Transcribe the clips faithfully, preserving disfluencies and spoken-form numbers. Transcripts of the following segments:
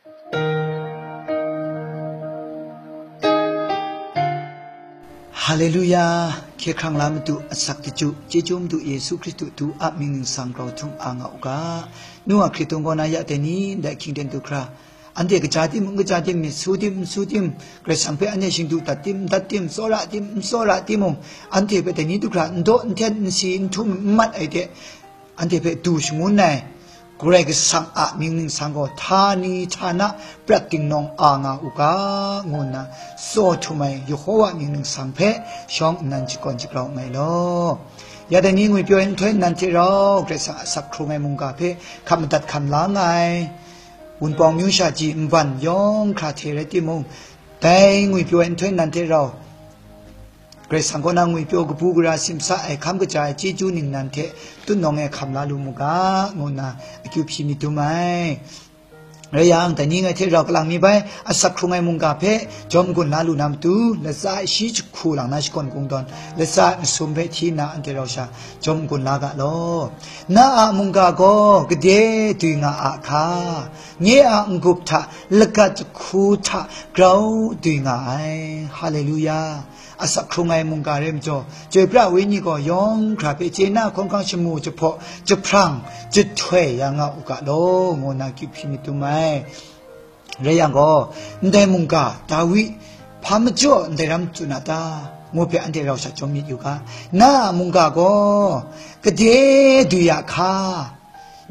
Haleluya! Hkye hkrang la Madu, asak daju, chyeju Madu Yesu Hkristu du a mying ningsang grau htum a nga u ga. Nu a hkritung kaw na ya dai ni, ndai hkying ten du hkra, anhte kaja tim, n kaja tim, myit su tim, n su tim, Karai Kasang hpe anhte shingdu dat tim, n dat tim, tsawra tim, n tsawra timung, anhte hpe dai ni du hkra n daw, n hten, n si, n htum, n mat ai hte, anhte hpe du shangun ai Karai Kasang a mying ningsang gaw htani htana prat dingnaw a nga u ga, ngu nna tsaw htum ai Yehova mying ningsang hpe shawng nnan shakawn shagrau nngai law. Ya dai ni ngwipyaw ai nhtoi nnan hte rau Karai Kasang a asak hkrung ai mungga hpe hkap madat hkam la nngai. Wunpawng amyu sha ji nban yawng hkra hte rai timung, dai ngwipyaw ai nhtoi nnan hte rau Karai Kasang kaw na ngwipyaw kabu gara simsa ai hkam kaja ai chyeju ningnan hte tutnawng e hkam la lu mu ga, ngu nna akyu hpyi myit dum ai. Rai yang, dai ni ngai hte rau kalang mi bai, asak hkrung ai mungga hpe jawm n-gun la lu na matu, latsa e shi jahku lang na shakawn kungdawn, latsa e masum hpe hti nna anhte rau sha jawm n-gun la ga law. Na a mungga gaw gade dwi nga a hka, nye a n-gup hta lagat jahku hta grau dwi nga ai. Haleluya! Asak hkrung ai mungga re majaw, Chyoi pra ai Wenyi gaw yawng hkra hpe chye na hkawng hkang shamu jahpaw jahprang jahtoi ya nga u ga law, ngu nna akyu hpyi myit dum ai. Rai yang gaw, ndai mungga Dawi hpa majaw ndai ram tsun a ta? Ngu hpe anhte rau sha jawm myit yu ga. Na a mungga gaw gade dwi a hka,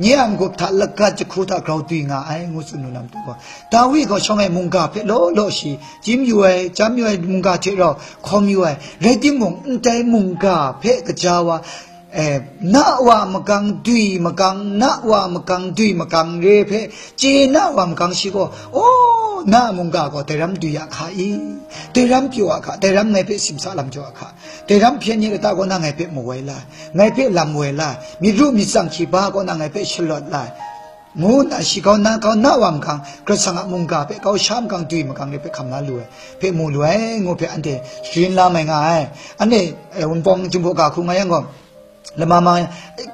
nye a n-gup hta lagat jahku hta grau dwi nga ai, ngu tsun lu na matu gaw, Dawi gaw shawng e mungga hpe law law shi, chyim yu ai, chyam yu ai mungga hte rau hkawm yu ai, rai timung, ndai mungga hpe kaja wa, eh, na wa magang dwi magang, na wa magang dwi magang re hpe chye na wa magang shi gaw, aw, na a mungga gaw dai ram dwi a hka i? Dai ram pyaw a hka? Dai ram ngai hpe simsa lam jaw a hka? Dai ram hpyen nye lata kaw na ngai hpe mu wai la, ngai hpe lam wai la, myit ru myit tsang hkyi ba kaw na ngai hpe shalawt la, ngu nna shi kau na kau na wa magang, Karai Kasang a mungga hpe kau sha magang dwi magang re hpe hkam la lu ai hpe mu lu ai, ngu hpe anhte sharin la mai nga ai. Anhte, eh, Wunpawng Jinghpaw ga hku nga yang gaw, lama ma, eh,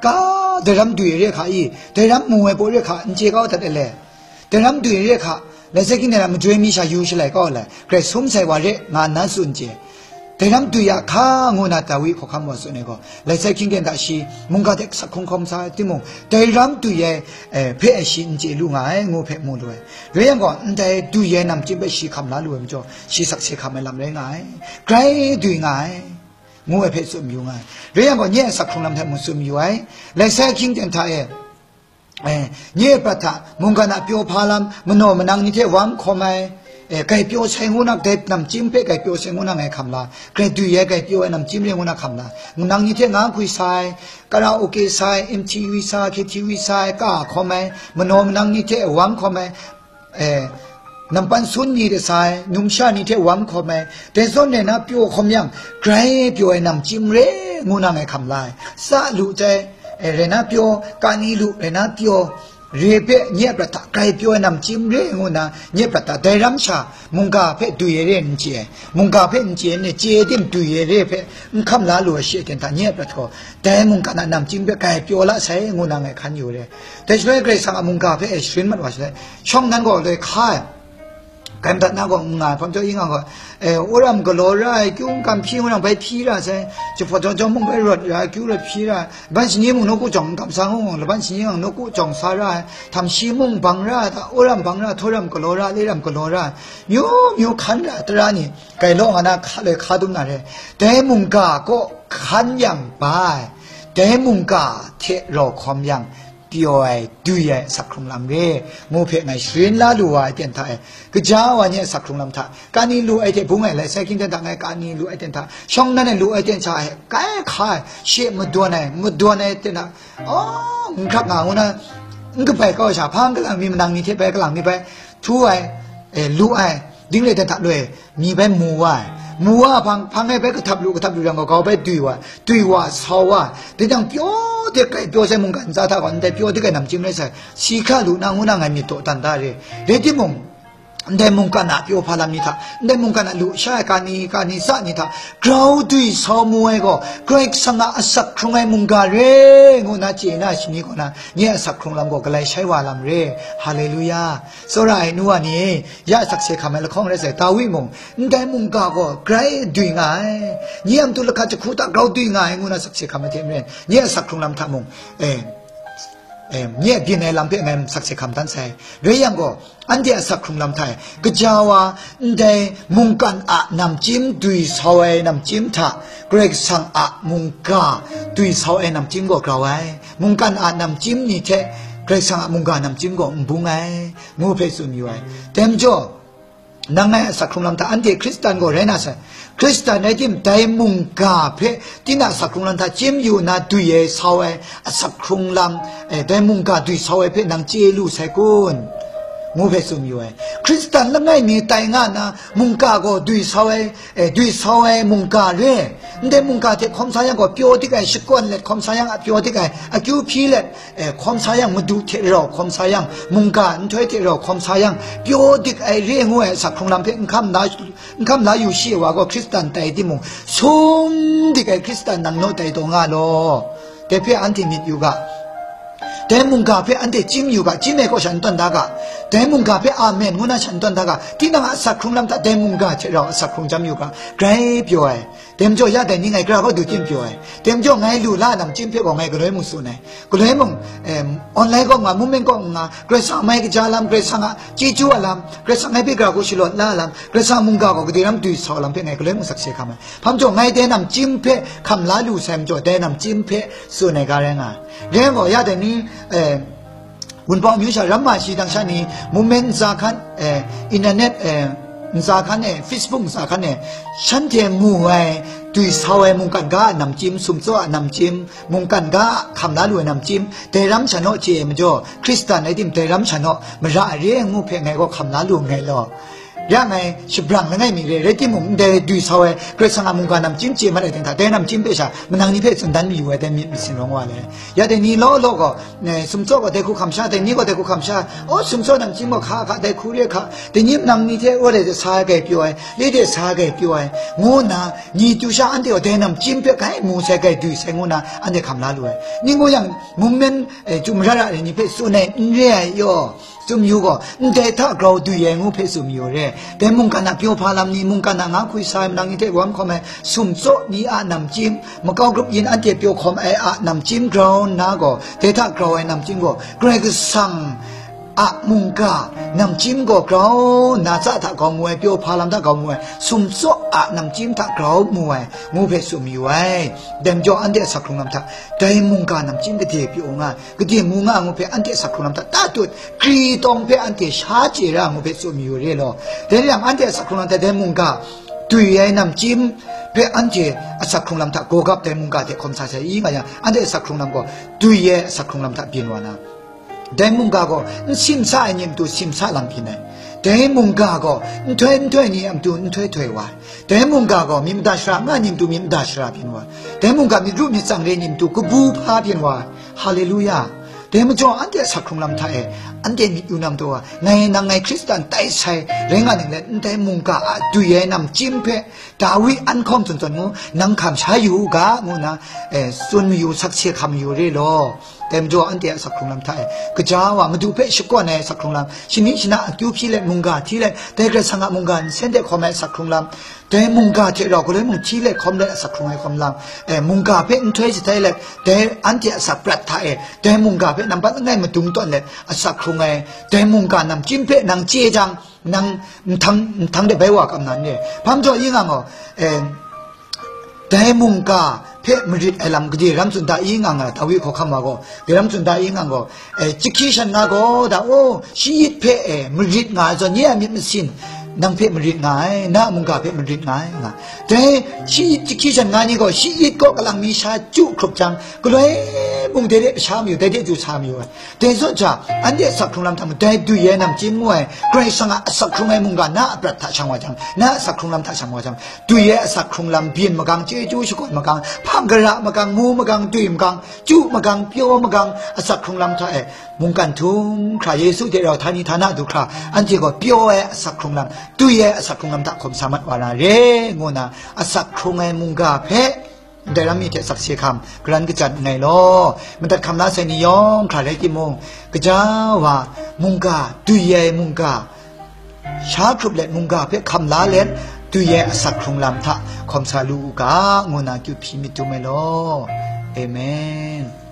ka, dai ram dwi ai re hka i? Dai ram mu ai pawt re hka, n chye kau dat ai le? Dai ram dwi ai re hka, Laisai hkying ten hta majoi mi sha yu shalai kau ai le? Grai sum sai wa re, nga nna tsun chye. Dai ram dwi a hka, ngu nna Dawi hkawhkam wa tsun ai gaw, Laisai hkying ten hta shi mungga hte asak hkrung hkawm sa ai timung, dai ram dwi ai, eh, hpe shi n chye lu nga ai, ngu hpe mu lu ai. Rai yang gaw, ndai dwi ai namchyim hpe shi hkam la lu ai majaw, shi sakse hkam ai lam rai nga ai. Grai dwi nga ai, ngu ai hpe tsun yu nga ai. Rai yang gaw, nye a asak hkrung lam hta mung tsun yu ai. Laisai hkying ten hta e, eh, nye a prat hta mungkan a pyaw hpa lam, manaw manang ni hte wa n hkawm ai, eh, grai pyaw sai ngu na, dai namchyim hpe grai pyaw sai ngu na ngai hkam la, grai dwi ai grai pyaw ai namchyim re ngu na hkam la, nang ni hte nga hkwi sa ai, karaoke sa ai, M T V sa ai, K T V sa ai, ka hkawm ai, manaw manang ni hte wa n hkawm ai, eh, nampan sun ni hte sa ai, numsha ni hte wa n hkawm ai, dai zawn rai na pyaw hkawm yang, grai pyaw ai namchyim re ngu na ngai hkam la ai. Sa lu tai, eh, rai na pyaw, kani lu rai na pyaw, re hpe nye a prat hta grai pyaw ai namchyim re ngu na, nye a prat hta dai ram sha mungga hpe dwi ai re n chye ai, mungga hpe n chye ai, chye ai tim dwi ai re hpe n hkam la lu ai shi aten hta, nye a prat gaw dai mungkan a namchyim hpe grai pyaw la sai ngu na ngai hkan yu re. Dai shaloi Karai Kasang a mungga hpe e sharin mat wa shaloi, shawng nnan gaw loi hka ai. Grai madat na gaw n nga ai, hpang jaw ing a gaw, eh, wora galaw ra ai, kyu n kam hpyi ngu nang bai hpyi ra sai, jahpawt jawng jawng mung bai rawt ra ai, kyu rawt hpyi ra ai, laban shani mung nawku jawng n kam sa ngu, laban shani yang nawku jawng sa ra ai, htam shi mung bang ra ai, ta wora bang ra, htaw ram galaw ra, le ram galaw ra ai, myu myu hkan ra ai, tara ni grai law nga na hka loi hka dum na re, dai mungga kaw hkan yang ba ai, dai mungga hte rau hkawm yang, pyaw ai, dwi ai asak hkrung lam re, ngu hpe ngai sharin la lu wa ai ten hta e, kaja wa ni asak hkrung lam hta, kani lu ai hte bung ai, Laisai hkying ten hta ngai kani lu ai ten hta, shawng nnan e lu ai ten hta e, kai hka ai, she madawn ai, madawn ai ten hta, aw, n hkrak nga ngu na, n kabai kau ai sha, hpa n kalang mi, manang ni hte bai kalang mi bai, htu ai, e, lu ai, ding re ten hta loi, mi bai mu wa ai. Mu wa hpang, hpang e bai kahtap lu, kahtap lu yang gaw, grau bai dwi wa ai, dwi wa, sau wa ai. Dai jang pyaw de grai pyaw sai mungkan ntsa hta gaw, ndai pyaw de grai namchyim rai sai, si hkra lu na ngu na ngai myit daw dan da re. Rai timung, ndai mungkan a pyaw hpa lam ni hta, ndai mungkan a lu sha ai kani, kani tsa ni hta, grau dwi sau mu ai gaw, Karai Kasang a asak hkrung ai mungga re, ngu na chye na shani kaw na, nye a asak hkrung lam gaw galai shai wa lam re. Haleluya. Tsawra ai nu wa ni, ya sakse hkam ai lahkawng rai sai, Dawi mung, ndai mungga gaw grai dwi nga ai, nye a matu lahka jahku hta grau dwi nga ai, ngu na sakse hkam ai hte maren, nye a asak hkrung lam hta mung, eh, eh, nye a byin ai lam hpe ngai sakse hkam dan sai. Rai yang gaw, anhte a asak hkrung lam hta e, gaja wa, ndai mungkan a namchyim dwi sau ai namchyim hta, Karai Kasang a mungga dwi sau ai namchyim gaw grau ai. Mungkan a namchyim ni hte Karai Kasang a mungga namchyim gaw n bung ai, ngu hpe tsun yu ai. Dai majaw, nang ngai a asak hkrung lam hta anhte Hkristan gaw rai na sai. Hkristan rai tim, dai mungga hpe tinang a asak hkrung lam hta chyim yu na dwi ai sau ai asak hkrung lam, eh, dai mungga dwi sau ai hpe nang chye lu sai kun? Ngu hpe tsun yu ai. Hkristan langai mi tai nga na mungga gaw dwi sau ai, eh, dwi sau ai mungga re. Ndai mungga hte hkawm sa yang gaw, pyaw dik ai, shakawn let hkawm sa yang a pyaw dik ai, akyu hpyi let, eh, hkawm sa yang, madu hte rau hkawm sa yang, mungga nhtoi hte rau hkawm sa yang, pyaw dik ai re ngu ai asak hkrung lam hpe n hkam la, n hkam la yu shi ai wa gaw, Hkristan tai timung, sum dik ai Hkristan nang naw tai taw nga law. Dai hpe anhte myit yu ga. Dai mungga hpe anhte chyim yu ga, chyim ai kaw sha n tawn da ga. Dai mungga hpe amen ngu na sha n tawn da ga. Tinang a asak hkrung lam hta dai mungga hte rau asak hkrung jam yu ga, grai pyaw ai. Dai majaw ya dai ni ngai gara kaw du tim pyaw ai. Dai majaw ngai lu la namchyim hpe gaw ngai galoi mung tsun ai. Galoi mung, em, online kaw nga, mungmen kaw nga, Karai Kasang a mai kaja lam, Karai Kasang a chyeju a lam, Karai Kasang ngai hpe gara kaw shalawt la lam, Karai Kasang a mungga gaw gade ram dwi sau lam hpe ngai galoi mung sakse hkam ai. Hpa majaw ngai dai namchyim hpe hkam la lu sai majaw, dai namchyim hpe tsun ai ga rai nga ai. Rai yang gaw, ya dai ni, eh, Wunpawng amyu sha ram ma shi dang sha ni, mungmen ntsa hkan, eh, internet, eh, ntsa hkan e, Facebook ntsa hkan e, shanhte mu ai, dwi sau ai mungkan ga a namchyim, sumtsaw a namchyim, mungkan ga a hkam la lu ai namchyim, dai ram sha naw chye ai majaw, Hkristan rai tim, dai ram sha naw mara ai re ai ngu hpe ngai gaw hkam la lu nngai law. Ya ngai shabrang langai mi re, rai timung, ndai dwi sau ai Karai Kasang a mungga namchyim chye mat ai ting hta, dai namchyim hpe sha, manang ni hpe tsun dan mayu ai, dai myit masin rawng wa le. Ya dai ni law law gaw, eh, sumtsaw gaw dai hku hkam sha, dai ni gaw dai hku hkam sha, aw, sumtsaw namchyim gaw hka hka, dai hku re hka, dai ni manang ni hte aw le de sa ai gai pyaw ai, le de sa ai gai pyaw ai, ngu nna, ni tu sha anhte gaw dai namchyim hpe gai mu sai, gai dwi sai, ngu nna, anhte hkam la lu ai. Ning ngu yang, mungmen, eh, chyu mara ra ai ni hpe tsun ai, n re ai yaw. Tsun yu gaw, ndai hta grau dwi ai ngu hpe tsun yu re. Dai mungkan a pyaw hpa lam ni, mungkan a nga hkui sa ai manang ni hte wam hkawm ai sumtsaw ni a namchyim, makau grup yin anhte pyaw hkawm ai a namchyim grau nna gaw, dai hta grau ai namchyim gaw, Karai Kasang a mungga namchyim gaw grau nna tsa hta grau mu ai, pyaw hpa lam hta grau mu ai, sumtsaw a namchyim hta grau mu ai, ngu hpe tsun yu ai. Dai majaw anhte a asak hkrung lam hta, dai mungga namchyim gade pyaw nga, gade mu nga ngu hpe anhte a asak hkrung lam hta tatut, kri tawng hpe anhte sha chye ra ngu hpe tsun mayu re law. Dai lam anhte a asak hkrung lam hta dai mungga dwi ai namchyim hpe anhte a asak hkrung lam hta gawgap dai mungga hte hkawm sa sai i nga yang, anhte a asak hkrung lam gaw dwi ai asak hkrung lam hta byin wa na, dai mungga gaw n simsa ai ni matu simsa lam byin ai. Dai mungga gaw nhtoi nhtoi ni a matu nhtoi htoi wa ai. Dai mungga gaw myit mada shara nga ni matu myit mada shara byin wa ai. Dai mungga myit ru myit tsang re ni matu kabu hpa byin wa ai. Haleluya! Dai majaw anhte a asak hkrung lam hta e, anhte myit yu na matu wa, ngai nang ngai Hkristan tai sai rai nga ning let, ndai mungga a dwi ai namchyim hpe Dawi an hkawm zawn zawn ngu, nang hkam sha yu u ga, ngu nna, eh, tsun mayu, sakse hkam mayu re law. Dai majaw anhte a asak hkrung lam hta e, gaja wa, madu hpe shakawn ai asak hkrung lam, shani shana akyu hpyi let, mungga hti let, dai Karai Kasang a mungga nsen de hkawm ai asak hkrung lam, dai mungga hte rau galoi mung hti let hkawm let asak hkrung ai hkawm lam, eh, mungga hpe nhtoi shatai let, dai anhte a asak prat hta e, dai mungga hpe nampat langai madung tawn let asak hkrung ai, dai mungga namchyim hpe nang chye jang, nang nhtang, nhtang de bai wa kam na n re. Hpa majaw i nga gaw, eh, dai mungga hpe marit ai lam gade ram tsun da i nga nga, Dawi hkawhkam wa gaw, gade ram tsun da i nga gaw, eh, chyahkyi shan nga gaw da, o, shayit hpe, eh, marit nga ai zawn, nye a myit masin, nang hpe marit nga ai, na a mungga hpe marit nga ai, nga. Dai shi-it jahki jan nga ni gaw, shi-it kaw kalang mi sha chyu hkrup jang, galoi mung dai de sha mayu, dai de du sa mayu ai. Dai zawn hta, anhte asak hkrung lam hta mung, dai dwi ai namchying ngu ai, Karai Kasang a asak hkrung ai mungga na a prat hta shang wa jang, na a asak hkrung lam hta shang wa jang, dwi ai asak hkrung lam, byin magang, chyeju shakawn magang, hpang gara magang, mu magang, dwi magang, chyu magang, pyaw magang, asak hkrung lam hta e, mungkan htum hkra, Yesu hte rau htani htana du hkra, anhte gaw pyaw ai asak hkrung lam, dwi ai asak hkrung lam hta hkawm sa mat wa na re, ngu na asak hkrung ai mungga hpe, ndai ram mi hte sakse hkam, garan kachyan nngai law, madat hkam la sai ni yawng hkra rai timung, gaja wa, mungga, dwi ai mungga, sha hkrup let mungga hpe hkam la let, dwi ai asak hkrung lam hta hkawm sa lu u ga, ngu na kyu hpyi myit dum ai law. Amen.